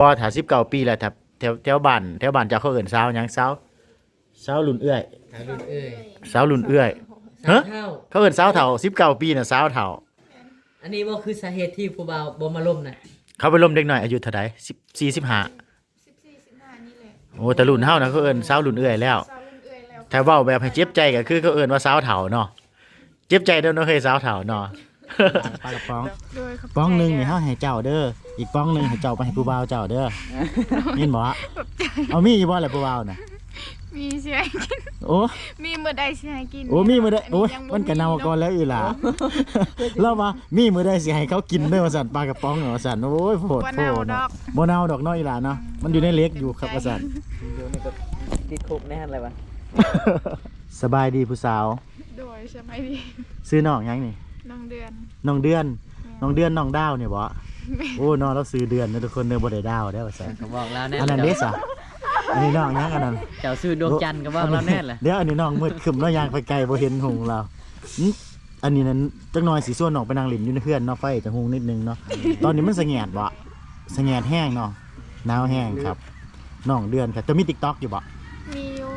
ບໍ່ ຖ້າສິບເກົ້າປີແລ້ວ ຖ້າແຖວ ແຖວບ້ານ ແຖວບ້ານເຈົ້າເຂົາເອີ້ນສາວຫຍັງ? ສາວ ສາວລຸ້ນເອື້ອຍ ສາວລຸ້ນເອື້ອຍ ສາວລຸ້ນເອື້ອຍ. ສາວເຖົ້າ ຮະ? ເຂົາເອີ້ນສາວເຖົ້າ ສິບເກົ້າປີນະ ສາວເຖົ້າ. ອັນນີ້ບໍ່ຄືສາເຫດທີ່ຜູ້ບ່າວບໍ່ມາລົມນະ? ເຂົາໄປລົມເດັກນ້ອຍອາຍຸເທົ່າໃດ? ສິບສີ່ ສິບຫ້າ ສິບສີ່ ສິບຫ້ານີ້ແຫຼະ. ໂອ້ ແຕ່ລຸ້ນເຮົານະ ເຂົາເອີ້ນສາວລຸ້ນເອື້ອຍແລ້ວ. ສາວລຸ້ນເອື້ອຍແລ້ວ. ຖ້າເວົ້າແບບໃຫ້ເຈັບໃຈກໍຄືເຂົາເອີ້ນວ່າສາວເຖົ້າເນາະ. ເຈັບໃຈເດີ້ເນາະເຮີ້ຍ ສາວເຖົ້າເນາະ. ປາກະປ໋ອງ ໂດຍ ຂອບໃຈ. ປ໋ອງໜຶ່ງນີ້ເຮົາໃຫ້ເຈົ້າເດີ້ ອີກປ໋ອງໜຶ່ງໃຫ້ເຈົ້າໄປໃຫ້ຜູ້ບ່າວເຈົ້າເດີ້ ຍິນບໍ່? ຂອບໃຈ. ເອົາ ມີຢູ່ບໍ່ລະຜູ້ບ່າວນະ? ມີຊິໃຫ້ກິນ. ໂອ້ ມີມື້ໃດຊິໃຫ້ກິນ. ໂອ້ ມີມື້ໃດ. ໂອ້ຍ ມັນກະເນົ່າກ່ອນແລ້ວອີ່ຫຼ້າ. ລາວວ່າມີມື້ໃດຊິໃຫ້ເຂົາກິນເດີ້ວ່າຊັ້ນ ປາກະປ໋ອງນະວ່າຊັ້ນ. ໂອ້ຍ ໂພດໂພເນາະ. ບໍ່ເນົ່າດອກເນາະອີ່ຫຼ້າເນາະ ມັນຢູ່ໃນເຫຼັກຢູ່ຄັບວ່າຊັ້ນ. ຢູ່ນີ້ກໍຕິດຄຸກໃນຫັ້ນແຫຼະວ່າ. ສະບາຍດີຜູ້ສາວ. ໂດຍ ສະບາຍດີ. ຊື່ນ້ອງຫຍັງນີ້? ນ້ອງເດືອນ. ນ້ອງເດືອນ. ແມ່ນ. ນ້ອງເດືອນ ນ້ອງດາວນີ້ບໍ? ແມ່ນ. ໂອ້ ນ້ອງລາວຊື່ເດືອນເດີ້ທຸກຄົນເດີ້ ບໍ່ໄດ້ດາວເດີ້ວ່າຊັ້ນ. ກໍບອກລາວແນ່. ອັນນັ້ນເດ້ສະ ອັນນີ້ນ້ອງຫຍັງອັນນັ້ນ? ເຈົ້າຊື່ດວງຈັນ ກໍບອກລາວແນ່ລະ. ດຽວ ອັນນີ້ນ້ອງມືດຄຶ້ມເນາະ ຍ່າງໄປໄກບໍ່ເຫັນຫຸງລາວ. ອື ອັນນີ້ນັ້ນ ຈັກໜ້ອຍຊິຊວນນ້ອງໄປນັ່ງຫຼິ້ນຢູ່ໃນເຮືອນເນາະ ໄຟຈະຮຸ່ງນິດໜຶ່ງເນາະ. ຕອນນີ້ມັນສະແຫງດບໍ? ສະແຫງດແຮງເນາະ. ໜາວແຮງຄັບ. ນ້ອງເດືອນ ເຈົ້າມີຕິກຕັອກຢູ່ບໍ່? ມີຢູ່.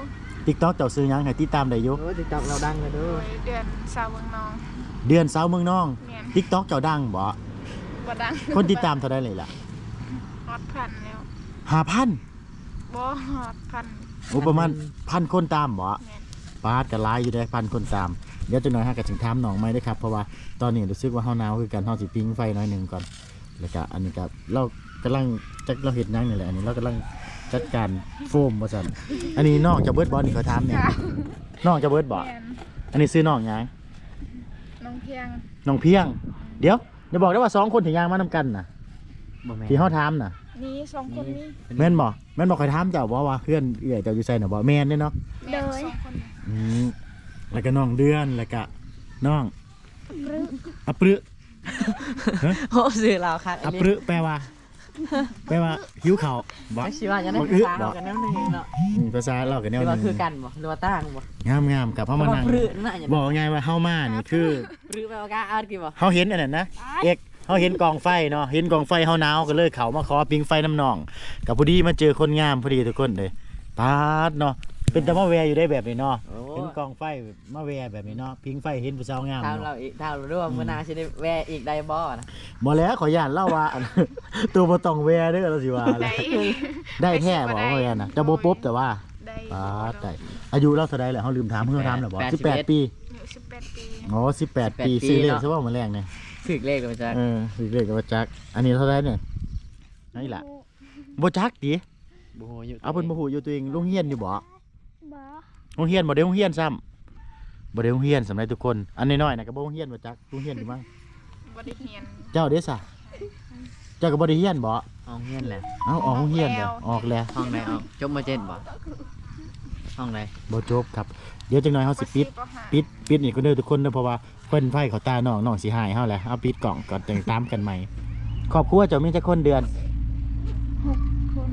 ຕິກຕັອກເຈົ້າຊື່ຫຍັງ? ໃຫ້ຕິດຕາມໄດ້ຢູ່. ໂອ້ ຕິກຕັອກລາວດັງແລ້ວເດີ້. ໂດຍ ເດືອນສາວເມືອງນອງ. ເດືອນສາວເມືອງນອງ. ແມ່ນ. ຕິກຕັອກເຈົ້າດັງບໍ່? ບໍ່ດັງ. ຄົນຕິດຕາມເທົ່າໃດເລີຍລະ? ຮອດພັນແລ້ວ. ຫ້າພັນ? ບໍ່ ຮອດພັນ. ໂອ້ ປະມານພັນຄົນຕາມບໍ່? ແມ່ນ. ປາດ ກໍຫຼາຍຢູ່ເດ້ ພັນຄົນຕາມ. ດຽວຈັກໜ້ອຍເຮົາກໍຊິຖາມນ້ອງໃໝ່ເດີ້ຄັບ ເພາະວ່າຕອນນີ້ຮູ້ສຶກວ່າເຮົາໜາວຄືກັນ ເຮົາຊິຜິງໄຟໜ້ອຍໜຶ່ງກ່ອນ. ແລ້ວກະອັນນີ້ກະລາວກຳລັງ ຈັກລາວເຮັດຫຍັງນີ້ແຫຼະ ອັນນີ້ລາວກຳລັງຈັດການໂຟມວ່າຊັ້ນ. ອັນນີ້ນ້ອງເຈົ້າເບິດບໍ່ນີ້ ຂໍຖາມແດ່? ນ້ອງເຈົ້າເບິດບໍ່? ແມ່ນ. ອັນນີ້ຊື່ນ້ອງຫຍັງ? ນ້ອງພຽງ. ນ້ອງພຽງ. ດຽວ ຢ່າບອກໄດ້ວ່າສອງຄົນທີ່ຍ່າງມານຳກັນນະ ບໍ່ແມ່ນ ທີ່ເຮົາຖາມນະ ມີສອງຄົນນີ້ ແມ່ນບໍ່? ແມ່ນບໍ່? ຂ້ອຍຖາມເຈົ້າບໍ່ວ່າເຮືອນເອື້ອຍເຈົ້າຢູ່ໃສນະບໍ່? ແມ່ນເດ້ເນາະ. ໂດຍ. ອືມ ແລ້ວກະນ້ອງເດືອນ ແລ້ວກະນ້ອງ ອະປຶ. ອະປຶ. ຮະ? ໂອ້ ຊື່ລາວຄັກອີ່ຫຼີ. ອະປຶແປວ່າ ແປວ່າຫິວເຂົ້າບໍ? ຊິວ່າຈັ່ງໃດ? ບັກອຶບໍ? ພາສາລາວກໍແນວໜຶ່ງເນາະ. ອືມ ພາສາລາວກໍແນວໜຶ່ງ. ຄືວ່າຄືກັນບໍ ຫຼືວ່າຕ່າງບໍ? ງາມໆ ກັບເຮົາມານັ່ງ ເວົ້າງ່າຍວ່າເຮົາມານີ້ຄື ຫຼືແປວ່າກາອາດກິນບໍ່? ເຮົາເຫັນອັນນັ້ນນະ ເອັກ ເຮົາເຫັນກອງໄຟເນາະ ເຫັນກອງໄຟເຮົາໜາວ ກໍເລີຍເຂົ້າມາຂໍຜິງໄຟນຳນ້ອງ ກໍພໍດີມາເຈີຄົນງາມພໍດີທຸກຄົນເລີຍ. ປາດເນາະ ເປັນຕາມາແວ່ຢູ່ໄດ໋ແບບນີ້ເນາະ. ໂອ້ ເຫັນກອງໄຟ ມາແວ່ແບບນີ້ເນາະ ຜິງໄຟເຫັນຜູ້ສາວງາມເນາະ. ຖາມລາວອີກ ຖາມລາວດູວ່າ ອືມ ມື້ໜ້າຊິໄດ້ແວ່ອີກໄດ້ບໍ່ນະ? ບໍ່ແລ້ວ ຂ້ອຍຢ້ານລາວວ່າ ໂຕບໍ່ຕ້ອງແວ່ເດີ້ ລາວຊິວ່າ. ໄດ້ ໄດ້ແທ້ບໍ່? ບໍ່ແວ່ນະ ເຈົ້າບໍ່ປົບແຕ່ວ່າ. ໄດ້. ປາດ ໄດ້. ອາຍຸລາວເທົ່າໃດແລ້ວ? ເຮົາລືມຖາມ ເຮົາຖາມແລ້ວບໍ່? ສິບແປດປີ. ອາຍຸສິບແປດປີ. ອໍ ສິບແປດປີ ສິບແປດປີ ຊື້ເລກ ເນາະ ຊະບໍ່ມື້ແລງນີ້? ຖືກເລກແລ້ວຈັກ. ເອີ ຖືກເລກແລ້ວຈັກ. ອັນນີ້ເທົ່າໃດນີ້? ນັ້ນລະ ບໍ່ຈັກຕິ? ບໍ່ຮູ້ອາຍຸ. ເອົາ ເພິ່ນບໍ່ຮູ້ອາຍຸຕົວເອງ. ໂຮງຮຽນຢູ່ບໍ່? ບໍ່. ໂຮງຮຽນບໍ່ໄດ້ໂຮງຮຽນຊ້ຳ. ບໍ່ໄດ້ໂຮງຮຽນຊ້ຳໃດ໋ທຸກຄົນ. ອັນນ້ອຍໆນະກໍບໍ່ໂຮງຮຽນບໍ່ຈັກ. ໂຮງຮຽນຢູ່ມັ້ງ. ບໍ່ໄດ້ຮຽນ. ເຈົ້າເດ້ສະ? ເຈົ້າກໍບໍ່ໄດ້ຮຽນບໍ່? ອອກໂຮງຮຽນແລ້ວ. ເອົ້າ ອອກໂຮງຮຽນແລ້ວ. ອອກແລ້ວ. ຫ້ອງໃດອອກ? ຈົບ ມ.ເຈັດ ບໍ່? ຫ້ອງໃດ? ບໍ່ຈົບຄັບ. ດຽວຈັກໜ້ອຍເຮົາຊິປິດ ປ.ສີ່ ປ.ຫ້າ ປິດ ປິດນີ້ກ່ອນເດີ້ທຸກຄົນເດີ້ ເພາະວ່າ ເພິ່ນໄຟເຂົ້າຕານ້ອງ ນ້ອງຊິຮ້າຍເຮົາແຫຼະ. ເອົາ ປິດກ້ອງກ່ອນ ຈັ່ງຕາມກັນໃໝ່. ຄອບຄົວເຈົ້າມີຈັກຄົນເດືອນ? ຫົກຄົນ.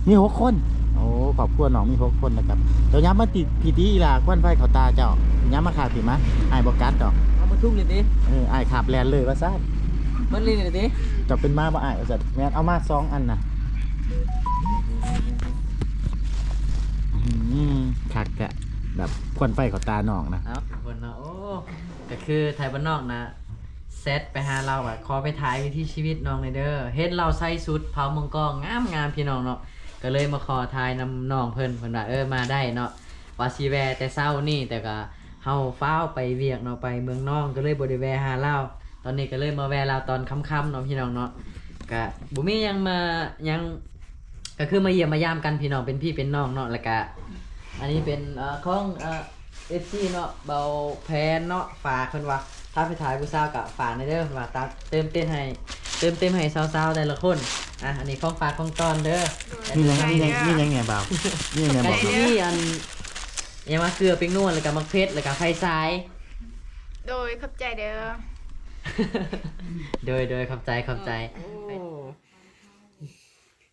ມີຫົກຄົນ. ໂອ້ ຄອບຄົວນ້ອງມີຫົກຄົນນະຄັບ. ເຈົ້າຫຍັບມາຕິ ພີ້ຕິອີ່ຫຼ້າ ຄວັນໄຟເຂົ້າຕາເຈົ້າ. ຫຍັບມາຂ້າງພີ້ມາ ອ້າຍບໍ່ກັດດອກ. ເອົາມາທຸ່ມນີ້ຕິ? ເອີ ອ້າຍຂັບແລ່ນເລີຍວ່າຊັ້ນ. ມັນນີ້ຕິ? ເຈົ້າເປັນໝາບໍ່ອ້າຍວ່າຊັ້ນ. ແມ່ນ ເອົາມາສອງອັນນະ. ອືມ ຄັກແທ້ ແບບຄວັນໄຟເຂົ້າຕານ້ອງນະ. ເອົາ ທຸກຄົນເນາະ ໂອ້ ກໍຄືໄທບ້ານນອກນະ ແຊັດໄປຫາລາວວ່າ ຂໍໄປຖ່າຍວິຖີຊີວິດນ້ອງແດ່ເດີ້. ເຫັນລາວໃສ່ຊຸດເຜົ່າເມືອງກອງງາມໆ ພີ່ນ້ອງເນາະ ກໍເລີຍມາຂໍຖ່າຍນຳນ້ອງເພິ່ນ. ເພິ່ນວ່າ ເອີ ມາໄດ້ເນາະ ວ່າຊິແວ່ແຕ່ເຊົ້ານີ້ ແຕ່ກໍເຮົາຟ້າວໄປວຽກເນາະ ໄປເມືອງນອງ ກໍເລີຍບໍ່ໄດ້ແວ່ຫາລາວ. ຕອນນີ້ກໍເລີຍມາແວ່ລາວຕອນຄ່ຳໆເນາະ ພີ່ນ້ອງເນາະ. ກະບໍ່ມີຫຍັງ ມາຫຍັງ ກໍຄືມາຢ້ຽມມາຢາມກັນ ພີ່ນ້ອງເປັນພີ່ເປັນນ້ອງເນາະ. ແລ້ວກະອັນນີ້ເປັນ ເອີ ຂອງ ເອີ ເອັຟຊີເນາະ ເບົາແພນເນາະ ຝາກ ເພິ່ນວ່າ ຖ້າໄປຖ່າຍຜູ້ສາວກະຝາກແດ່ເດີ້ ເພິ່ນວ່າ ຕັກເຕີມເຕັມໃຫ້ ເຕີມເຕັມໃຫ້ສາວໆແຕ່ລະຄົນ. ອ່ະ ອັນນີ້ຂອງຝາກຂອງຕ້ອນເດີ້. ມີຫຍັງ ມີຫຍັງ ມີຫຍັງແດ່ບ່າວ? ມີຫຍັງແດ່ບ່າວ? ກໍຊິມີອັນ ຫຍັງວ່າ ເກືອ ແປ້ງນົວ ແລ້ວກະໝາກເຜັດ ແລ້ວກະໄຟສາຍ. ໂດຍ ຂອບໃຈເດີ້. ໂດຍ ໂດຍ ຂອບໃຈ ຂອບໃຈ. ໂອ້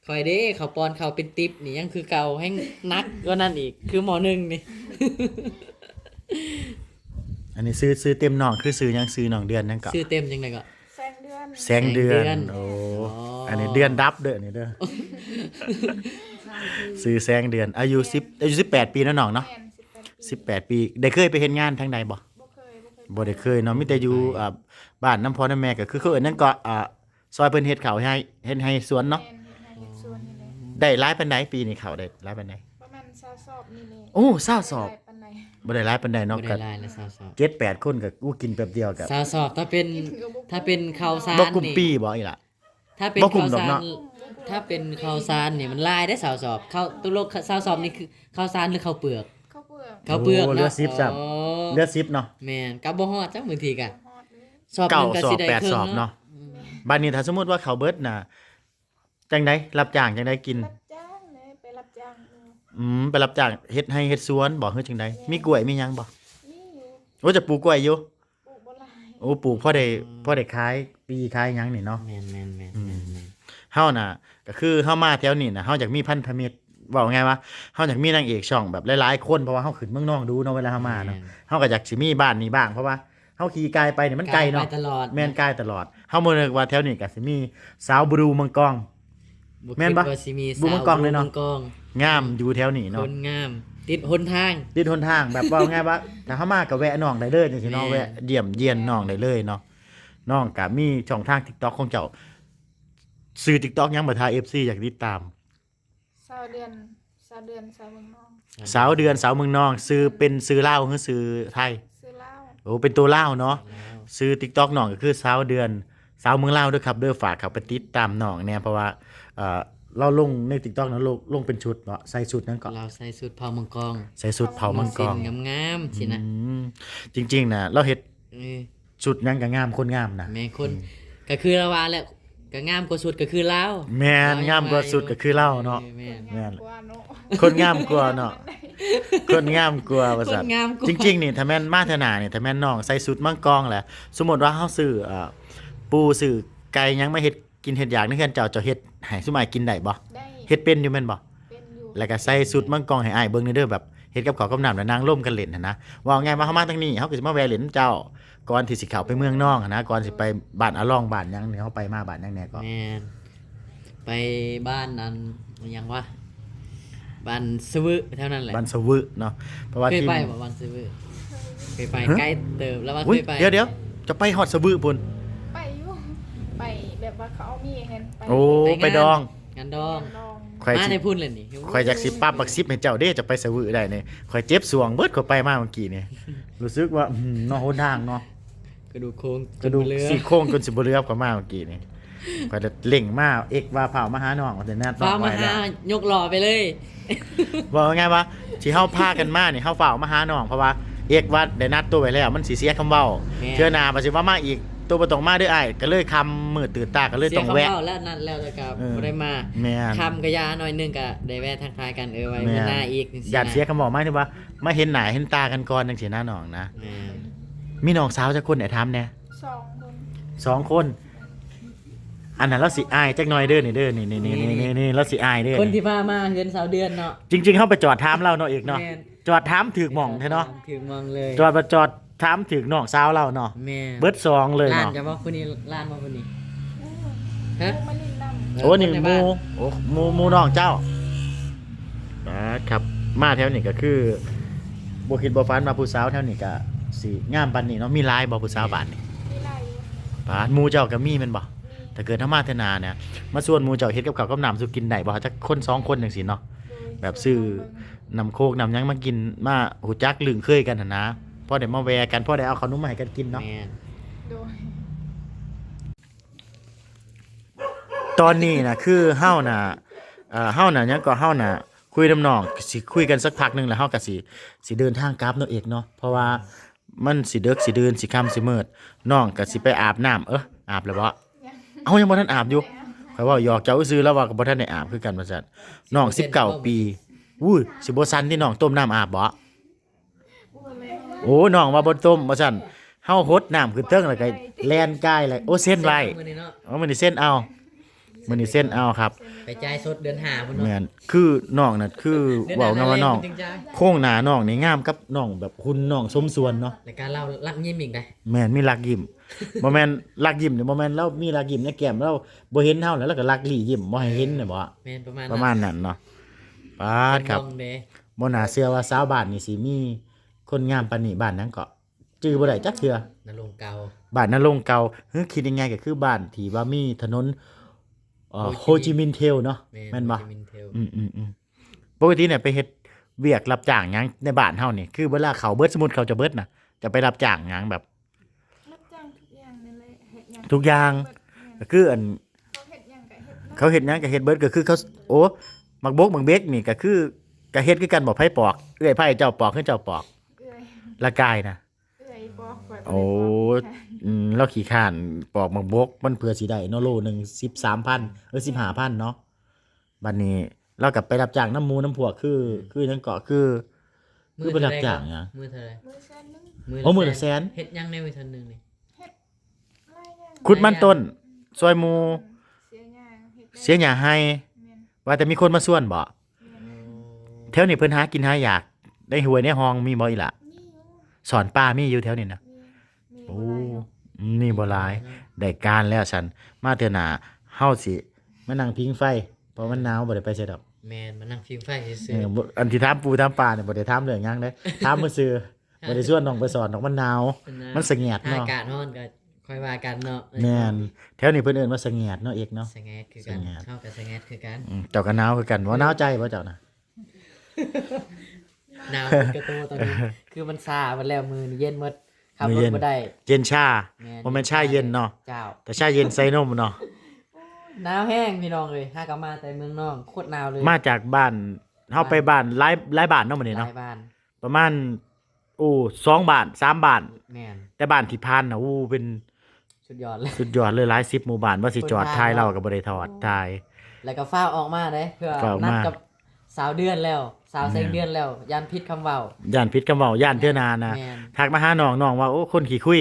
ຂ້ອຍເດ້ ເຂົາປ້ອນເຂົ້າເປັນຕິບນີ້ ຍັງຄືເກົ່າ ແຮ່ງໜັກກວ່ານັ້ນອີກ ຄືໝໍ້ໜຶ່ງນີ້. ອັນນີ້ຊື່ ຊື່ເຕັມນ້ອງຄືຊື່ຫຍັງ? ຊື່ນ້ອງເດືອນຫຍັງເກາະ? ຊື່ເຕັມຈັ່ງໃດເກາະ? ແສງເດືອນ. ແສງເດືອນ. ແສງເດືອນ. ໂອ້ ອໍ ອັນນີ້ເດືອນດັບເດີ້ ນີ້ເດີ້. ຊື່ແສງເດືອນ ອາຍຸສິບ ອາຍຸສິບແປດປີເນາະນ້ອງເນາະ. ແມ່ນ ສິບແປດປີ ສິບແປດປີ. ໄດ້ເຄີຍໄປເຮັດງານທາງໃດບໍ່? ບໍ່ເຄີຍ ບໍ່ເຄີຍ ບໍ່ໄດ້ເຄີຍເນາະ. ມີແຕ່ຢູ່ ອ່າ ບ້ານນຳພໍ່ນຳແມ່ ກໍຄືເຂົາເອີ້ນຫຍັງເກາະ ອ່າ ຊ່ອຍເພິ່ນເຮັດເຂົ້າເຮັດໄຮ່ ເຮັດໄຮ່ເຮັດສວນເນາະ. ແມ່ນ ເຮັດໄຮ່ເຮັດສວນນີ້ແຫຼະ. ໄດ້ຫຼາຍປານໃດ? ປີນີ້ເຂົ້າໄດ້ຫຼາຍປານໃດ? ປະມານຊາວສອບນີ້ແຫຼະ. ໂອ້ ຊາວສອບ. ບໍ່ໄດ້ຫຼາຍປານໃດ ບໍ່ໄດ້ຫຼາຍປານໃດເນາະ. ບໍ່ໄດ້ຫຼາຍແຫຼະ ຊາວສອບ. ເຈັດແປດຄົນກໍ ໂອ້ ກິນແປັບດຽວກໍ ຊາວສອບ. ຖ້າເປັນ ກິນກໍບໍ່ ຖ້າເປັນເຂົ້າສານ ບໍ່ກຸມ ນີ້ ປີບໍ່ອີ່ຫຼະ? ຖ້າເປັນ ບໍ່ກຸມດອກເນາະ ເຂົ້າສານ ຖ້າເປັນເຂົ້າສານນີ້ມັນຫຼາຍເດ້ ຊາວສອບ. ເຂົ້າ ຕົກລົງ ຊາວສອບນີ້ຄືເຂົ້າສານ ຫຼື ເຂົ້າເປືອກ? ເຂົ້າເປືອກ. ເຂົ້າເປືອກ. ໂອ້ ເນາະ ເຫຼືອສິບຊ້ຳ. ອໍ ເຫຼືອສິບເນາະ. ແມ່ນ ກໍບໍ່ຮອດຈັກບາງທີກໍ ບໍ່ຮອດເລີຍ. ສອບໜຶ່ງກໍຊິໄດ້ເຄິ່ງເນາະ. ສອບ ແປດສອບເນາະ. ແມ່ນ. ບາດນີ້ຖ້າສົມມຸດວ່າເຂົ້າເບິດນະ ຈັ່ງໃດ? ຮັບຈ້າງຈັ່ງໃດກິນ? ຮັບຈ້າງເລີຍ ໄປຮັບຈ້າງຢູ່. ອືມ ໄປຮັບຈ້າງເຮັດໄຮ່ເຮັດສວນບໍ ຄືຈັ່ງໃດ? ແມ່ນ. ມີກ້ວຍມີຫຍັງບໍ? ມີຢູ່. ໂອ້ ຈະປູກກ້ວຍຢູ່? ປູກບໍ່ຫຼາຍ. ໂອ້ ປູກພໍໄດ້ ອືມ ພໍໄດ້ຂາຍປີຂາຍຫຍັງນີ້ເນາະ. ແມ່ນໆໆໆ. ອືມ ເຮົານະ ກໍຄືເຮົາມາແຖວນີ້ນະ ເຮົາຢາກມີພັນທະມິດ ເວົ້າງ່າຍວ່າ ເຮົາຢາກມີນາງເອກຊ່ອງແບບຫຼາຍໆຄົນ ເພາະວ່າເຮົາຂຶ້ນເມືອງນອງດູເນາະ ເວລາເຮົາມາເນາະ. ແມ່ນ. ເຮົາກໍຢາກຊິມີບ້ານນີ້ບ້າງ ເພາະວ່າ ເຮົາຂີ່ກາຍໄປນີ້ມັນໄກເນາະ. ກາຍໄປຕະຫຼອດ. ແມ່ນ ກາຍຕະຫຼອດ. ເຮົາບໍ່ນຶກວ່າແຖວນີ້ກໍຊິມີສາວບລູເມືອງກອງ. ບໍ່ ແມ່ນບໍ່? ຄິດວ່າຊິມີ ບລູເມືອງກອງເລີຍເນາະ. ສາວບລູເມືອງກອງ ງາມຢູ່ແຖວນີ້ເນາະ. ຄົນງາມ ຕິດຫົນທາງ. ຕິດຫົນທາງ ແບບເວົ້າງ່າຍວ່າ ຖ້າເຮົາມາກໍແວະນ້ອງໄດ້ເລີຍຈັ່ງຊີ້ເນາະ. ແມ່ນ. ແວະຢ້ຽມຢຽນນ້ອງໄດ້ເລີຍເນາະ. ນ້ອງກໍມີຊ່ອງທາງ TikTok ຂອງເຈົ້າ. ຊື່ TikTok ຫຍັງ ເພື່ອຖ້າ ເອັຟຊີ ຢາກຕິດຕາມ? ສາວເດືອນ ສາວເດືອນ ສາວເມືອງນອງ. ສາວເດືອນ ສາວເມືອງນອງ. ຊື່ເປັນຊື່ລາວ ຫຼື ຊື່ໄທ? ຊື່ລາວ. ໂອ້ ເປັນໂຕລາວເນາະ. ລາວ. ຊື່ TikTok ນ້ອງກໍຄືສາວເດືອນ ສາວເມືອງລາວເດີຄັບເດີ. ຝາກເຂົ້າໄປຕິດຕາມນ້ອງແດ່ ເພາະວ່າ ເອີ ລາວລົງໃນ TikTok ນະ ລົງ ລົງເປັນຊຸດເນາະ. ໃສ່ຊຸດຫຍັງເກາະ? ລາວໃສ່ຊຸດເຜົ່າເມືອງກອງ. ໃສ່ຊຸດເຜົ່າເມືອງກອງ ສິ້ນງາມໆຊີ້ນະ. ອືມ ຈິງໆນະ ລາວເຮັດ ເອີ ຊຸດຫຍັງກໍງາມ ຄົນງາມນະ. ແມ່ນ ຄົນ ອືມ ກໍຄືລາວວ່າແຫຼະ ກໍງາມກວ່າຊຸດກໍຄືລາວ. ແມ່ນ ລາວຍັງວ່າຢູ່ ງາມກວ່າຊຸດກໍຄືລາວເນາະ. ເອີ ແມ່ນ ແມ່ນ ຄົນງາມກວ່າເນາະ ຄົນງາມກວ່າວ່າຊັ້ນ. ຄົນງາມກວ່າ. ຈິງໆນີ້ ຖ້າແມ່ນມາເທື່ອໜ້ານີ້ ຖ້າແມ່ນນ້ອງໃສ່ຊຸດເມືອງກອງແຫຼະ ສົມມຸດວ່າເຮົາຊື້ ເອີ ປູຊື້ໄກ່ຫຍັງມາເຮັດ ກິນເຮັດຢາກໃນເຮືອນເຈົ້າ ເຈົ້າເຮັດໃຫ້ຊຸມອ້າຍກິນໄດ້ບໍ່? ໄດ້. ເຮັດເປັນຢູ່ແມ່ນບໍ່? ເປັນຢູ່. ແລ້ວກໍໃສ່ຊຸດມັງກອງໃຫ້ອ້າຍເບິ່ງແດ່ເດີ ແບບເຮັດກັບເຂົ້າກັບນ້ຳ ແລ້ວນັ່ງລົມກັນຫຼິ້ນຫັ້ນນະ. ເວົ້າງ່າຍວ່າເຮົາມາທາງນີ້ ເຮົາກໍຊິມາແວ່ຫຼິ້ນນຳເຈົ້າ ກ່ອນທີ່ຊິເຂົ້າໄປເມືອງນອງຫັ້ນນະ ກ່ອນຊິໄປບ້ານອາລອງ ບ້ານຫຍັງນີ້ ເຮົາໄປມາບ້ານຫຍັງແດ່ເກາະ? ແມ່ນ ໄປບ້ານອັນ ຫຍັງວະ ບ້ານສະວຶ ແຖວນັ້ນແຫຼະ. ບ້ານສະວຶເນາະ ເພາະວ່າ ເຄີຍໄປບໍ່ ທີມ ບ້ານສະວຶ? ເຄີຍໄປ. ຫຶ? ໄກເຕີບ ລະວ່າເຄີຍໄປ. ອຸ້ຍ ດຽວໆ ຈະໄປຮອດສະວຶພຸ້ນ? ໄປຢູ່ ໄປແບບວ່າເຂົາເອົາເມຫັ້ນໄປ. ໂອ້ ໄປງານ ໄປດອງ ງານດອງ ງານດອງ. ຂ້ອຍ ມາ ຊິ ແຕ່ພຸ້ນແຫຼະນີ້ ຂ້ອຍຢາກຊິປັບບັກສິບໃຫ້ເຈົ້າເດ້ ເຈົ້າໄປສະວຶໄດ້ນີ້. ຂ້ອຍເຈັບສ່ວງເບິດ ຂ້ອຍໄປມາເມື່ອກີ້ນີ້ ຮູ້ສຶກວ່າ ອືມ ເນາະ ຫົນທາງເນາະ ກະດູກໂຄງ ກະດູກ ຈົນບໍ່ເຫຼືອ ຊີ້ໂຄງຈົນຊິບໍ່ເຫຼືອ ຂ້ອຍມາເມື່ອກີ້ນີ້. ຂ້ອຍເລັ່ງມາ ເອັກວ່າຟ້າວມາຫານ້ອງ ວ່າແຕ່ນັດນ້ອງໄວ້ແລ້ວ ຟ້າວມາຫາ ຍົກລໍ້ໄປເລີຍ. ເວົ້າງ່າຍໆວ່າ ທີ່ເຮົາພາກັນມານີ້ ເຮົາຟ້າວມາຫານ້ອງ ເພາະວ່າເອັກວ່າໄດ້ນັດໂຕໄວ້ແລ້ວ ມັນຊິເສຍຄຳເວົ້າ. ແມ່ນ. ເທື່ອໜ້າວ່າຊິວ່າມາອີກ ໂຕບໍ່ຕ້ອງມາເດີອ້າຍ ກໍເລີຍຄ່ຳມືດຕື່ນຕາ ກໍເລີຍຕ້ອງແວະ. ເສຍຄຳເວົ້າແລ້ວ ນັ້ນແລ້ວ ແລ້ວກໍ ເອີ ບໍ່ໄດ້ມາ. ແມ່ນ. ຄ່ຳກໍຢ່າ ໜ້ອຍໜຶ່ງກໍໄດ້ແວະທັກທາຍກັນ ເອີ ໄວ້ ແມ່ນ ມື້ໜ້າອີກ ຈັ່ງຊີ້ນະ. ຢ້ານເສຍຄຳເວົ້າ ໝາຍເຖິງວ່າມາເຫັນໜ້າເຫັນຕາກັນກ່ອນ ຈັ່ງຊີ້ນະນ້ອງນະ. ແມ່ນ. ມີນ້ອງສາວຈັກຄົນ ອ້າຍຖາມແດ່? ສອງຄົນ. ສອງຄົນ. ອັນນັ້ນລາວຊິອາຍຈັກໜ້ອຍເດີນີ້ເດີ ນີ້ ນີ້ ນີ້ ນີ້ ນີ້ ນີ້ ນີ້ ລາວຊິອາຍເດີ. ຄົນທີ່ພາມາເຮືອນສາວເດືອນເນາະ ຈິງໆ ເຮົາໄປຈອດຖາມລາວເນາະ ເອກເນາະ. ແມ່ນ. ຈອດຖາມຖືກໝ່ອງແທ້ເນາະ. ຈອດຖາມຖືກໝ່ອງເລີຍ. ຈອດ ຈອດຖາມຖືກນ້ອງສາວລາວເນາະ. ແມ່ນ. ເບິດສອງເລີຍເນາະ. ລ້ານຈະບໍ່ ຜູ້ນີ້ ລ້ານບໍ່ຜູ້ນີ້? ຮະ? ມາຫຼິ້ນນຳ. ໂອ້ ນີ້ໝູ່ ໂອ້ ໝູ່ ໝູ່ນ້ອງເຈົ້າ. ອ່າ ຄັບ ມາແຖວນີ້ກໍຄືບໍ່ຄິດບໍ່ຝັນວ່າຜູ້ສາວແຖວນີ້ກໍຊິງາມປານນີ້ເນາະ. ມີຫຼາຍບໍ່ຜູ້ສາວບ້ານນີ້? ມີຫຼາຍຢູ່. ປາດ ໝູ່ເຈົ້າກໍມີແມ່ນບໍ່? ມີ. ຖ້າເກີດເຮົາມາເທື່ອໜ້ານະ ມາຊວນໝູ່ເຈົ້າເຮັດກັບເຂົ້າກັບນ້ຳສູ່ກິນໄດ້ບໍ່? ຈັກຄົນສອງຄົນຈັ່ງຊີ້ເນາະ. ໂດຍ. ແບບຊື້ ຊວນເຮົາເບິ່ງ ນ້ຳໂຄກນ້ຳຫຍັງມາກິນ ມາຮູ້ຈັກລຶ້ງເຄີຍກັນຫັ້ນນະ ພໍໄດ້ມາແວ່ກັນ ພໍໄດ້ເອົາເຂົ້າໜົມມາໃຫ້ກັນກິນເນາະ. ແມ່ນ. ໂດຍ. ຕອນນີ້ນະ ຄືເຮົານະ ເອີ ເຮົານະ ຫຍັງເກາະ ເຮົານະ ຄຸຍນຳນ້ອງ ຊິຄຸຍກັນສັກພັກໜຶ່ງ ແລ້ວເຮົາກໍຊິ ຊິເດີນທາງກັບເນາະ ເອກເນາະ ເພາະວ່າມັນຊິເດິກຊິດື່ນ ຊິຄ່ຳຊິມືດ ນ້ອງກໍຊິໄປອາບນ້ຳ. ເອີ ອາບແລ້ວບໍ່? ຍັງ. ເອົ້າ ຍັງບໍ່ທັນອາບຢູ່. ຍັງ. ຂ້ອຍເວົ້າຫຍອກເຈົ້າຊື່ໆ ລາວວ່າກໍບໍ່ທັນໄດ້ອາບຄືກັນວ່າຊັ້ນ. ນ້ອງສິບເກົ້າປີ. ອຸ້ຍ ຊິບໍ່ສັ່ນຕິ ນ້ອງຕົ້ມນ້ຳອາບບໍ່? ໂອ້ ນ້ອງວ່າບໍ່ຕົ້ມວ່າຊັ້ນ. ເຮົາຫົດນ້ຳຂຶ້ນເທິງ ແລ້ວກໍແລ່ນກາຍ ແລ້ວ ໂອ້ ເຊັນໄວ້. ເຊັນເອົາມື້ນີ້ເນາະ. ເອົາ ມື້ນີ້ເຊັນເອົາ. ມື້ນີ້ເຊັນເອົາຄັບ ໄປຈ່າຍສົດເດືອນຫ້າພຸ້ນເນາະ ແມ່ນ ຄືນ້ອງນັ້ນ ຄືເວົ້າງ່າຍວ່ານ້ອງ ໂຄງໜ້ານ້ອງນີ້ງາມກັບນ້ອງແບບຫຸ່ນນ້ອງສົມສ່ວນເນາະ ແລ້ວກໍລາວລັກຍິ້ມອີກໄດ໋ ແມ່ນ ມີລັກຍິ້ມ ບໍ່ແມ່ນລັກຍິ້ມນີ້ ບໍ່ແມ່ນລາວມີລັກຍິ້ມໃນແກ້ມ ລາວບໍ່ເຫັນເຮົາແລ້ວ ລາວກໍລັກລີ້ຍິ້ມບໍ່ໃຫ້ເຫັນນະບໍ ແມ່ນປະມານ ປະມານນັ້ນເນາະ ປາດຄັບ ບໍ່ໜ້າເຊື່ອວ່າຊາວບ້ານນີ້ຊິມີຄົນງາມປານນີ້ ບ້ານຫຍັງເກາະ? ຈື່ບໍ່ໄດ້ຈັກເທື່ອ ນະລົງເກົ່າ ບ້ານນະລົງເກົ່າ ເຮີ ຄິດງ່າຍໆກໍຄືບ້ານທີ່ວ່າມີຖະໜົນ ເອີ ໂຮຈິມິນເທວເນາະ ແມ່ນບໍ່? ໂຮຈິມິນເທວ ອືມໆໆ ປົກກະຕິນີ້ໄປເຮັດວຽກຮັບຈ້າງຫຍັງໃນບ້ານເຮົານີ້ ຄືເວລາເຂົ້າເບິດ ສົມມຸດເຂົ້າຈະເບິດນະ ຈະໄປຮັບຈ້າງຫຍັງແບບ ຮັບຈ້າງທຸກຢ່າງນັ້ນແຫຼະ ເຮັດຫຍັງ ທຸກຢ່າງ ເບິດ ແມ່ນ ກໍຄືອັນ ເຂົາເຮັດຫຍັງກໍເຮັດເນາະ ເຂົາເຮັດຫຍັງກໍເຮັດເບິດ ກໍຄືເຂົາ ໂອ້ ໝາກບົກໝາກເບັກນີ້ກໍຄື ກໍເຮັດຄືກັນບໍ່? ໃຜປອກ? ເອື້ອຍໃຜເຈົ້າປອກ ຄືເຈົ້າປອກ? ເອື້ອຍ ລະກາຍນະ ເອື້ອຍປອກ ຂ້ອຍບໍ່ໄດ້ປອກ ໂອ້ ອືມ ລາວຂີ້ຄ້ານປອກໝາກບົກ ມັນເພື່ອຊິໄດ້ເນາະ ໂລໜຶ່ງສິບສາມພັນ ເອີ ສິບຫ້າພັນເນາະ ບັດນີ້ລາວກໍໄປຮັບຈ້າງນຳໝູ່ນຳພວກ ຄື ອືມ ຄືຫຍັງເກາະ ຄື ມື້ ຄືໄປຮັບຈ້າງຫຍັງ? ມື້ເທົ່າໃດ? ມື້ແສນໜຶ່ງ ໂອ້ ມື້ລະແສນ ເຮັດຫຍັງແດ່ມື້ເທົ່າໜຶ່ງນີ້? ເຮັດຫຼາຍຢ່າງ ຂຸດມັນຕົ້ນ ອືມ ຊ່ອຍໝູ່ ອືມ ເສຍຫຍ້າ ເຮັດໄດ້ ເສຍຫຍ້າໄຮ່ ແມ່ນ ວ່າແຕ່ມີຄົນມາຊວນບໍ? ແມ່ນ ໂອ້ ແຖວນີ້ເພິ່ນຫາກິນຫາຢາກ ໃນຫ້ວຍໃນຮ່ອງມີບໍ່ອີ່ຫຼ້າ? ມີຢູ່ ຊ່ອນປາມີຢູ່ແຖວນີ້ນະ? ມີ ມີ ໂອ້ ບໍ່ຫຼາຍດອກ ອືມ ມີບໍ່ຫຼາຍ ບໍ່ຫຼາຍເນາະ ໄດ້ການແລ້ວຊັ້ນ ມາເທື່ອໜ້າເຮົາຊິມານັ່ງຜິງໄຟ ເພາະມັນໜາວ ບໍ່ໄດ້ໄປໃສດອກ ແມ່ນ ມານັ່ງຜິງໄຟຊື່ໆ ເອີ ບໍ່ ອັນທີ່ຖາມປູຖາມປານີ້ບໍ່ໄດ້ຖາມເລື່ອງຫຍັງເດ້ ຖາມຊື່ໆ ບໍ່ໄດ້ຊວນນ້ອງໄປສອນດອກ ມັນໜາວ ມັນໜາວ ມັນສະແຫງດເນາະ ອາກາດຮ້ອນກໍຄ່ອຍວ່າກັນເນາະ ແມ່ນ ແຖວນີ້ເພິ່ນເອີ້ນວ່າສະແຫງດເນາະ ເອກເນາະ ສະແຫງດຄືກັນ ສະແຫງດ ເຮົາກໍສະແຫງດຄືກັນ ອືມ ເຈົ້າກໍໜາວຄືກັນ ບໍ່ໜາວໃຈບໍ່ເຈົ້ານະ? ໜາວໝົດກະໂຕຕອນນີ້ ຄືມັນຊາໝົດແລ້ວ ມື້ນີ້ເຢັນໝົດ ຂັບລົດບໍ່ໄດ້ ເຢັນຊາ ແມ່ນ ບໍ່ແມ່ນຊາເຢັນເນາະ ເຈົ້າ ແຕ່ຊາເຢັນໃສ່ນົມເນາະ ໜາວແຮງພີ່ນ້ອງເອີຍ ຫາກໍມາແຕ່ເມືອງນອກ ໂຄດໜາວເລີຍ ມາຈາກບ້ານ ເຮົາໄປບ້ານ ບ້ານ ຫຼາຍ ຫຼາຍບ້ານເນາະມື້ນີ້ເນາະ ຫຼາຍບ້ານ ປະມານ ໂອ້ ສອງບ້ານ ສາມບ້ານ ແມ່ນ ແຕ່ບ້ານທີ່ຜ່ານນະ ໂອ້ ເປັນ ສຸດຍອດເລີຍ ສຸດຍອດເລີຍ ຫຼາຍສິບໝູ່ບ້ານ ວ່າຊິຈອດຖ່າຍລາວກໍບໍ່ໄດ້ທອດຖ່າຍ ແລ້ວກໍຟ້າວອອກມາເດ້ ເພື່ອ ຟ້າວອອກມາ ນັດກັບສາວເດືອນແລ້ວ ສາວແສງເດືອນແລ້ວ ຢ້ານຜິດຄຳເວົ້າ ຢ້ານຜິດຄຳເວົ້າ ຢ້ານເທື່ອໜ້ານະ ແມ່ນ ທັກມາຫານ້ອງ ນ້ອງວ່າ ໂອ້ ຄົນຂີ້ຄຸຍ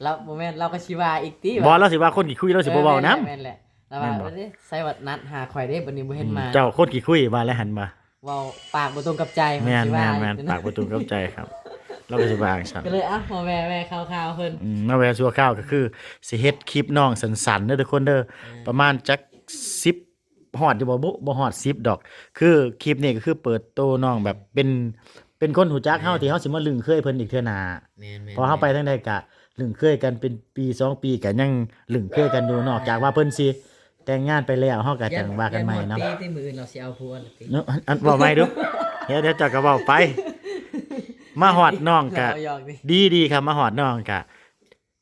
ລາວ ບໍ່ແມ່ນ ລາວກໍຊິວ່າອີກຕິ ບໍ່ ລາວຊິວ່າຄົນຂີ້ຄຸຍ ລາວຊິບໍ່ເວົ້ານຳ ເອີ ແມ່ນແຫຼະ ລາວວ່າ ແມ່ນບໍ່? ເອີ ໃສ່ວ່ານັດຫາຂ້ອຍເດ້ ບັດນີ້ບໍ່ເຫັນມາ ອືມ ເຈົ້າຄົນຂີ້ຄຸຍ ວ່າແລ້ວຫັ້ນວ່າ ເວົ້າປາກບໍ່ຕົງກັບໃຈ ແມ່ນ ເພິ່ນຊິວ່າ ແມ່ນໆ ປາກບໍ່ຕົງກັບໃຈຄັບ ລາວກໍຊິວ່າຈັ່ງຊັ້ນ ກໍເລີຍ ເອົາ ມາແວ່ໆຂ່າວໆເພິ່ນ ອືມ ມາແວ່ຊົ່ວຄາວ ກໍຄືຊິເຮັດຄລິບນ້ອງສັ້ນໆເດີທຸກຄົນເດີ ເອີ ປະມານຈັກສິບ ຮອດຢູ່ບໍ່? ບໍ່ ບໍ່ຮອດສິບດອກ ຄືຄລິບນີ້ກໍຄືເປີດໂຕນ້ອງແບບເປັນ ເປັນຄົນຮູ້ຈັກເຮົາ ແມ່ນ ທີ່ເຮົາຊິມາລຶ້ງເຄີຍເພິ່ນອີກເທື່ອໜ້າ ແມ່ນໆ ເພາະເຮົາໄປທາງໃດກະລຶ້ງເຄີຍກັນເປັນປີສອງປີ ກະຍັງລຶ້ງເຄີຍກັນຢູ່ ນອກຈາກວ່າເພິ່ນຊິແຕ່ງງານໄປແລ້ວ ເຮົາກະຈັ່ງວ່າກັນໃໝ່ເນາະ ຢ້ານບໍ່ຕີຕິ ມື້ອື່ນລາວຊິເອົາຜົວລະຕິ ເນາະ ອັນ ອັນເວົ້າໃໝ່ດູ ເຮັດ ເຮັດ ເຈົ້າກໍເວົ້າໄປ ມາຮອດນ້ອງກະ ເວົ້າຫຍອກນີ້ ດີໆ ຄັບ ມາຮອດນ້ອງກະ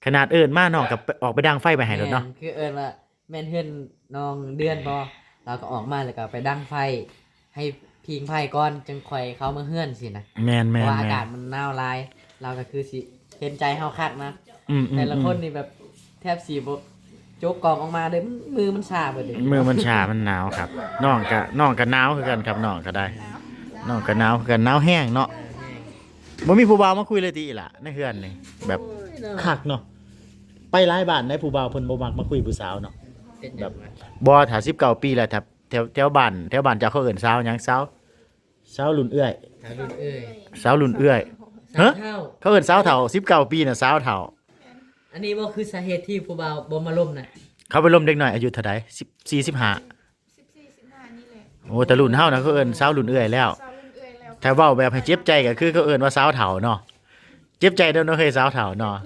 ຂະໜາດເອີ້ນມານ້ອງກໍໄປ ອອກໄປດັງໄຟໄປໃຫ້ໂລດເນາະ ແມ່ນ ຄືເອີ້ນວ່າແມ່ນເຮືອນນ້ອງເດືອນບໍ່ ລາວກໍອອກມາແລ້ວກໍໄປດັງໄຟໃຫ້ພິງໄຟກ່ອນ ຈຶ່ງຄ່ອຍເຂົ້າມາເຮືອນຊີ້ນະ ແມ່ນໆໆ ເພາະວ່າອາກາດມັນໜາວຫຼາຍ ລາວກໍຄືຊິເຫັນໃຈເຮົາຄັກນະ ອືມໆໆ ແຕ່ລະຄົນນີ້ແບບແທບຊິບໍ່ ໂຈກກອງອອກມາເດ້ ມືມັນຊາເບິດເດ້ ມືມັນຊາ ມັນໜາວຄັບ ນ້ອງກະ ນ້ອງກະໜາວຄືກັນຄັບ ນ້ອງກະໄດ້ ໜາວ ນ້ອງກະໜາວຄືກັນ ໜາວແຮງເນາະ ເອີ ແຮງ ບໍ່ມີຜູ້ບ່າວມາຄຸຍເລີຍຕິອີ່ຫຼ້າ ໃນເຮືອນນີ້ ແບບ ໂອ້ຍເນາະ ຄັກເນາະ ໄປຫຼາຍບ້ານໃດ ຜູ້ບ່າວເພິ່ນບໍ່ມັກມາຄຸຍຜູ້ສາວເນາະ ເປັນຫຍັງ ແບບ ວະ ບໍ່ ຖ້າສິບເກົ້າປີແລ້ວ ຖ້າແຖວ ແຖວບ້ານ ແຖວບ້ານເຈົ້າເຂົາເອີ້ນສາວຫຍັງ ສາວ ສາວລຸ້ນເອື້ອຍ ສາວລຸ້ນເອື້ອຍ ສາວລຸ້ນເອື້ອຍ ສາວເຖົ້າ ຮະ ເຂົາເອີ້ນສາວເຖົ້າ ສິບເກົ້າປີນະ ສາວເຖົ້າ ອັນນີ້ບໍ່ຄືສາເຫດທີ່ຜູ້ບ່າວບໍ່ມາລົມນະ ເຂົາໄປລົມເດັກນ້ອຍອາຍຸເທົ່າໃດ ສິບສີ່ ສິບຫ້າ ສິບສີ່ ສິບຫ້ານີ້ແຫຼະ ໂອ້ ແຕ່ລຸ້ນເຮົານະ ເຂົາເອີ້ນສາວລຸ້ນເອື້ອຍແລ້ວ ສາວລຸ້ນເອື້ອຍແລ້ວ ຖ້າເວົ້າແບບໃຫ້ເຈັບໃຈກໍຄືເຂົາເອີ້ນວ່າສາວເຖົ້າເນາະ ເຈັບໃຈເດີເນາະເຮີ້ຍ ສາວເຖົ້າເນາະ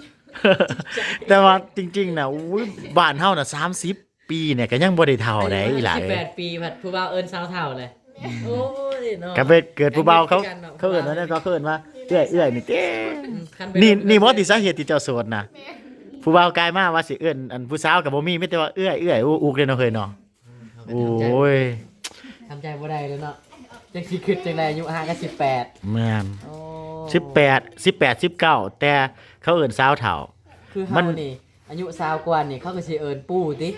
ແຕ່ວ່າຈິງໆນະ ໂອ້ຍ ບ້ານເຮົານະ ສາມສິບ ປີນີ້ກໍຍັງບໍ່ໄດ້ເຖົ້າໃດອີ່ຫຼ້າເອີຍ ສິບແປດປີ ພັດຜູ້ບ່າວເອີ້ນສາວເຖົ້າເລີຍ ອືມ ໂອ້ຍເນາະ ກໍໄປເກີດຜູ້ບ່າວເຂົາ ເຂົາເອີ້ນວ່າແນວ ເຂົາເອີ້ນວ່າເອື້ອຍ ເອື້ອຍນີ້ເດ້ ອືມ ນີ້ ນີ້ບໍ່ຕິສາເຫດທີ່ເຈົ້າໂສດນະ ແມ່ນ ຜູ້ບ່າວກາຍມາວ່າຊິເອີ້ນ ອັນຜູ້ສາວກໍບໍ່ມີ ມີແຕ່ວ່າເອື້ອຍ ເອື້ອຍ ອຸກໆເດ້ເນາະເຮີ້ຍເນາະ ອືມ ໂອ້ຍ ທຳໃຈບໍ່ໄດ້ເລີຍເນາະ ຈັກຊິຄິດຈັ່ງໃດ ອາຍຸຫ່າງກັນສິບແປດ ແມ່ນ ໂອ້ ສິບແປດ ສິບແປດ ສິບເກົ້າ ແຕ່ເຂົາເອີ້ນສາວເຖົ້າ ຄືເຮົານີ້ ອາຍຸຊາວກວ່ານີ້ ເຂົາກໍຊິເອີ້ນປູ່ຕິ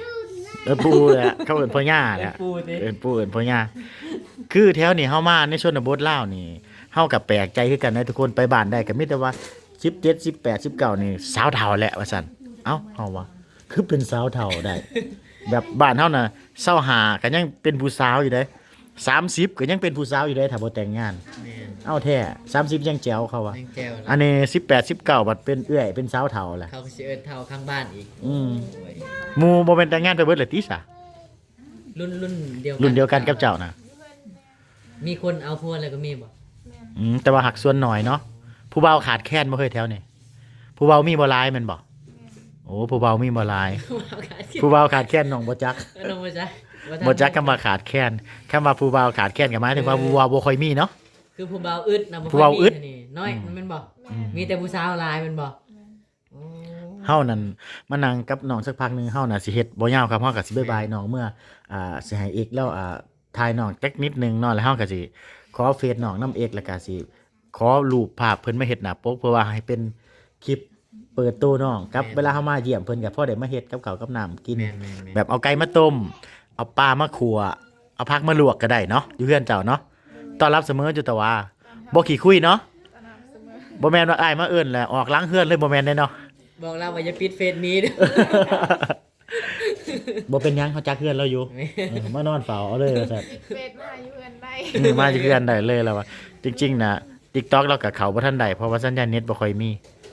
ເອີ້ນປູ່ແຫຼະ ເຂົາເອີ້ນພໍ່ຍ່າແຫຼະ ເອີ້ນປູ່ຕິ ເອີ້ນປູ່ເອີ້ນພໍ່ຍ່າ ຄືແຖວນີ້ເຮົາມາໃນຊົນນະບົດລາວນີ້ ເຮົາກໍແປກໃຈຄືກັນນະທຸກຄົນ ໄປບ້ານໃດກໍມີແຕ່ວ່າສິບເຈັດ ສິບແປດ ສິບເກົ້ານີ້ ສາວເຖົ້າແຫຼະວ່າຊັ້ນ ເອົ້າ ເຮົາວ່າ ຄືເປັນສາວເຖົ້າໄດ້ ແບບບ້ານເຮົານະ ຊາວຫ້າກໍຍັງເປັນຜູ້ສາວຢູ່ເດ້ ສາມສິບກໍຍັງເປັນຜູ້ສາວຢູ່ເດ້ ຖ້າບໍ່ແຕ່ງງານ. ແມ່ນ ເອົາແທ້ ສາມສິບຍັງແຈ໋ວ ເຂົາວ່າ ຍັງແຈ໋ວນະ. ອັນນີ້ສິບແປດ ສິບເກົ້າ ບັດເປັນເອື້ອຍ ເປັນສາວເຖົ້າແລ້ວ ເຂົາກໍຊິເອີ້ນເຖົ້າຂ້າງບ້ານອີກ. ອືມ ໂອ້ຍ ໝູ່ບໍ່ແມ່ນແຕ່ງງານໄປເບິດແລ້ວຕິຊະ? ລຸ້ນ ລຸ້ນດຽວກັນ ລຸ້ນດຽວກັນກັບເຈົ້ານະ. ມີຄົນເອົາຜົວແລ້ວກໍມີບໍ່? ແມ່ນ ອືມ ແຕ່ວ່າຫາກສ່ວນໜ້ອຍເນາະ. ຜູ້ບ່າວຂາດແຄນບໍ່ເຮີ້ຍແຖວນີ້? ຜູ້ເວົ້າມີບໍ່ຫຼາຍແມ່ນບໍ່? ແມ່ນ ໂອ້ ຜູ້ເວົ້າມີບໍ່ຫຼາຍ. ຜູ້ເວົ້າຂາດແຄນ ຜູ້ເວົ້າຂາດແຄນ ນ້ອງບໍ່ຈັກ ເອີ ນ້ອງບໍ່ຈັກ ບໍ່ຈັກຄຳວ່າຂາດແຄນ. ຄຳວ່າຜູ້ເວົ້າຂາດແຄນກໍໝາຍເຖິງວ່າ ເອີ ຜູ້ເວົ້າບໍ່ຄ່ອຍມີເນາະ. ຄືຜູ້ເວົ້າອຶດນະ ບໍ່ຄ່ອຍມີ ຜູ້ເວົ້າອຶດນີ້ ນ້ອຍ ອືມ ແມ່ນບໍ່? ອືມ ມີແຕ່ຜູ້ສາວຫຼາຍແມ່ນບໍ່? ແມ່ນ ໂອ້ ເຮົານັ້ນມານັ່ງກັບນ້ອງສັກພັກໜຶ່ງ ເຮົານະຊິເຮັດບໍ່ຍາວຄັບ ເຮົາກໍຊິບາຍບາຍ ແມ່ນ ນ້ອງເມືອ ອ່າ ຊິໃຫ້ເອກລາວ ອ່າ ຖ່າຍນ້ອງຈັກນິດໜຶ່ງເນາະ ແລ້ວເຮົາກໍຊິຂໍເຟສນ້ອງນຳເອກ ແລ້ວກໍຊິຂໍຮູບພາບເພິ່ນມາເຮັດໜ້າປົກ ເພື່ອວ່າໃຫ້ເປັນຄລິບເປີດໂຕນ້ອງກັບ ແມ່ນ ເວລາເຮົາມາຢ້ຽມເພິ່ນ ກໍພໍໄດ້ມາເຮັດກັບເຂົ້າກັບນ້ຳກິນ. ແມ່ນໆໆ ແບບເອົາໄກ່ມາຕົ້ມ ເອົາປາມາຂົ້ວ ເອົາຜັກມາລວກກໍໄດ້ເນາະ ຢູ່ເຮືອນເຈົ້າເນາະ. ຕ້ອນຮັບສະເໝີຢູ່ຕະຫວາ ບໍ່ຂີ້ຄຸຍເນາະ. ຕ້ອນຮັບສະເໝີ ບໍ່ແມ່ນວ່າອ້າຍມາເອີ້ນແລ້ວອອກຫຼັງເຮືອນເລີຍ ບໍ່ແມ່ນເດ້ເນາະ. ບອກລາວວ່າຢ່າປິດເຟສໜີເດີ້. ບໍ່ເປັນຫຍັງ ເຮົາຈັກເຮືອນລາວຢູ່. ແມ່ນ ເອີ ມານອນເຝົ້າເອົາເລີຍວ່າຊັ້ນ. ປິດເຟສ ມາຢູ່ເຮືອນໄດ້. ເອີ ມາຢູ່ເຮືອນໄດ້ເລີຍລາວວ່າ. ຈິງໆນະ TikTok ລາວກໍເຂົ້າບໍ່ທັນໄດ້ ເພາະວ່າສັນຍານເນັດບໍ່ຄ່ອຍມີ.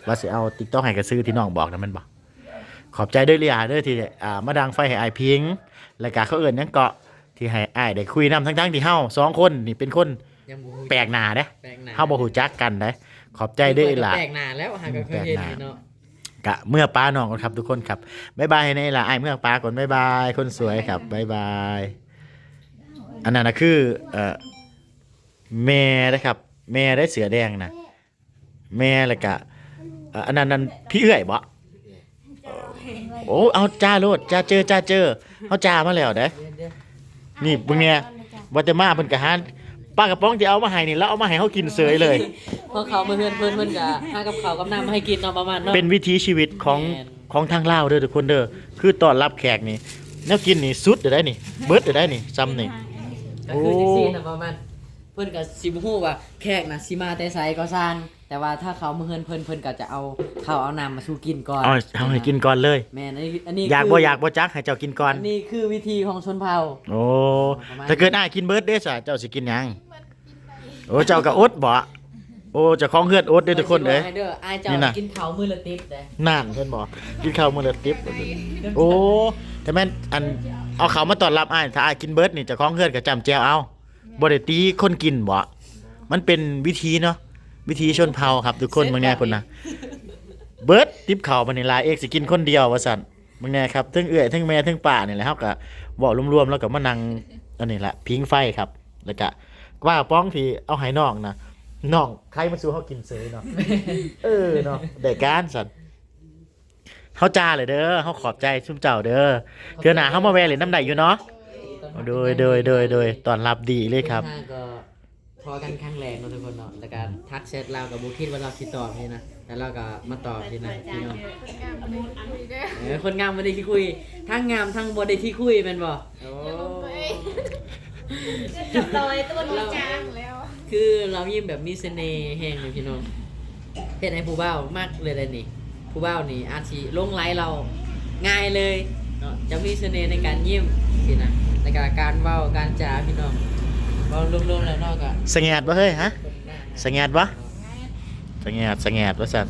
ວ່າຊິເອົາ TikTok ໃຫ້ກະຊືທີ່ນ້ອງບອກນະ ແມ່ນບໍ່? ຂອບໃຈເດີ້ ເລີຍເດີ ທີ່ ອ່າ ມາດັງໄຟໃຫ້ອ້າຍພິງ ແລ້ວກະເຂົາເອີ້ນຫຍັງເກາະ ທີ່ໃຫ້ອ້າຍໄດ້ຄຸຍນຳ ທັງໆທີ່ເຮົາສອງຄົນນີ້ເປັນຄົນ ຍັງບໍ່ຮູ້ ແປກໜ້າເດ້ ແປກໜ້າ ເຮົາບໍ່ຮູ້ຈັກກັນເດ້. ຂອບໃຈເດີ້ ອີ່ຫຼ້າ ແປກໜ້າແລ້ວ ຫາກໍເຄີຍເຫັນເນາະ. ກະເມືອປານ້ອງກ່ອນຄັບທຸກຄົນຄັບ. ບາຍບາຍໃຫ້ແດ່ອີ່ຫຼ້າ ອ້າຍເມືອປາກ່ອນ ບາຍບາຍ ຄົນສວຍຄັບ ບາຍບາຍ. ອັນນັ້ນນະຄື ເອີ ແມ່ເດ້ຄັບ ແມ່ເດ້ ເສືອແດງນະ ແມ່ ແລ້ວກະ ເອີ ອັນນັ້ນ ນັ້ນພີ່ເອື້ອຍບໍ? ໂອ້ ເອົາ ຈ້າໂລດ ຈ້າເຈີ ຈ້າເຈີ ເຮົາຈ້າມາແລ້ວເດ້. ນີ້ເບິ່ງແດ່ ວ່າແຕ່ມາເພິ່ນກໍຫາປາກະປ໋ອງທີ່ເອົາມາໃຫ້ນີ້ ລາວເອົາມາໃຫ້ເຮົາກິນເສີຍເລີຍ. ພໍເຂົ້າມາເຮືອນເພິ່ນ ເພິ່ນກໍຫາກັບເຂົ້າກັບນ້ຳມາໃຫ້ກິນເນາະ ປະມານເນາະ. ເປັນວິຖີຊີວິດຂອງ ແມ່ນ ຂອງທາງລາວເດີທຸກຄົນເດີ ຄືຕ້ອນຮັບແຂກນີ້ ແນວກິນນີ້ສຸດເດີໄດ໋ນີ້ ເບິດເດີໄດ໋ນີ້ ຊ່ຳນີ້. ກໍຄື ໂອ້ ຈັ່ງຊີ້ນະ ປະມານ ເພິ່ນກໍຊິບໍ່ຮູ້ວ່າແຂກນະຊິມາແຕ່ໃສກໍຊ່າງ ແຕ່ວ່າຖ້າເຂົ້າມາເຮືອນເພິ່ນ ເພິ່ນກໍຈະເອົາເຂົ້າເອົານ້ຳມາສູ່ກິນກ່ອນ ເອົາ ເອົາໃຫ້ກິນກ່ອນເລີຍ. ແມ່ນ ອັນນີ້ ອັນນີ້ ຢາກບໍ່ຢາກບໍ່ຈັກ ໃຫ້ເຈົ້າກິນກ່ອນ. ອັນນີ້ຄືວິທີຂອງຊົນເຜົ່າ. ໂອ້ ປະມານ ຖ້າເກີດອ້າຍກິນເບິດເດ້ຊະ ເຈົ້າຊິກິນຫຍັງ? ໂອ້ ເຈົ້າກໍອົດບໍ? ໂອ້ ເຈົ້າຂອງເຮືອນອົດເດ້ທຸກຄົນເອີຍ. ຂ້ອຍຊິບອກໃຫ້ເດີ ອ້າຍເຈົ້າ ນີ້ນະ ກິນເຂົ້າມື້ລະຕິບເດ້. ນັ້ນເຫັນບໍ່ ກິນເຂົ້າມື້ລະຕິບ. ໂອ້ ແຕ່ແມ່ນ ອັນ ເອົາເຂົ້າມາຕ້ອນຮັບອ້າຍ ຖ້າອ້າຍກິນເບິດນີ້ ເຈົ້າຂອງເຮືອນກໍຈ້ຳແຈ່ວເອົາ. ບໍ່ໄດ້ຕີຄົນກິນບໍ? ມັນເປັນວິທີເນາະ ວິທີຊົນເຜົ່າຄັບທຸກຄົນ. ເບິ່ງແດ່ພຸ້ນນະ ເບິດຕິບເຂົ້າບາດນີ້ ຫຼ້າເອກຊິກິນຄົນດຽວວ່າຊັ້ນ. ເບິ່ງແດ່ຄັບ ເທິງເອື້ອຍ ເທິງແມ່ ເທິງປ້ານີ້ແຫຼະ. ເຮົາກະເວົ້າລວມໆ ແລ້ວກະມານັ່ງອັນນີ້ລະ ຜິງໄຟຄັບ ແລ້ວກະປາກະປ໋ອງທີ່ເອົາໃຫ້ນ້ອງນະ ນ້ອງໄຂມາສູ່ເຮົາກິນເສີຍເນາະ. ເອີເນາະ ໄດ້ການຊັ້ນ. ເຮົາຈ້າເລີຍເດີ ເຮົາຂອບໃຈຊຸມເຈົ້າເດີ. ເທື່ອໜ້າເຮົາມາແວ່ຫຼິ້ນນຳໄດ້ຢູ່ເນາະ. ໂດຍ ໂດຍ ໂດຍ ໂດຍ ຕ້ອນຮັບດີເລີຍຄັບ. ເດີນທາງກໍພໍ້ກັນຄັ້ງແລກເນາະທຸກຄົນເນາະ ແລ້ວກໍທັກແຊັດລາວກໍບໍ່ຄິດວ່າລາວຊິຕອບນີ້ນະ ແຕ່ລາວກໍມາຕອບນີ້ນະພີ່ນ້ອງ. ເອີ ຄົນງາມບໍ່ໄດ້ຂີ້ຄຸຍ ທັງງາມທັງບໍ່ໄດ້ຂີ້ຄຸຍແມ່ນບໍ່? ໂອ້ ລຽບຮ້ອຍ ຕົວນີ້ຈ້າງແລ້ວ ຄືລາວຍິ້ມແບບມີສະເໜ່ແຮງເລີຍພີ່ນ້ອງ. ເຮັດໃຫ້ຜູ້ບ່າວມັກເລີຍແຫຼະນີ້ ຜູ້ບ່າວນີ້ອາດຊິຫຼົງໄຫຼລາວງ່າຍເລີຍເນາະ ຈະມີສະເໜ່ໃນການຍິ້ມຊີ້ນະ ແລ້ວກະການເວົ້າການຈາພີ່ນ້ອງ ເວົ້າລວມໆແລ້ວເນາະ ກະສະແງດບໍ່ເຮີ້ຍ ຮະ ສະແງດບໍ່? ສະແງດ ສະແງດວ່າຊັ້ນ.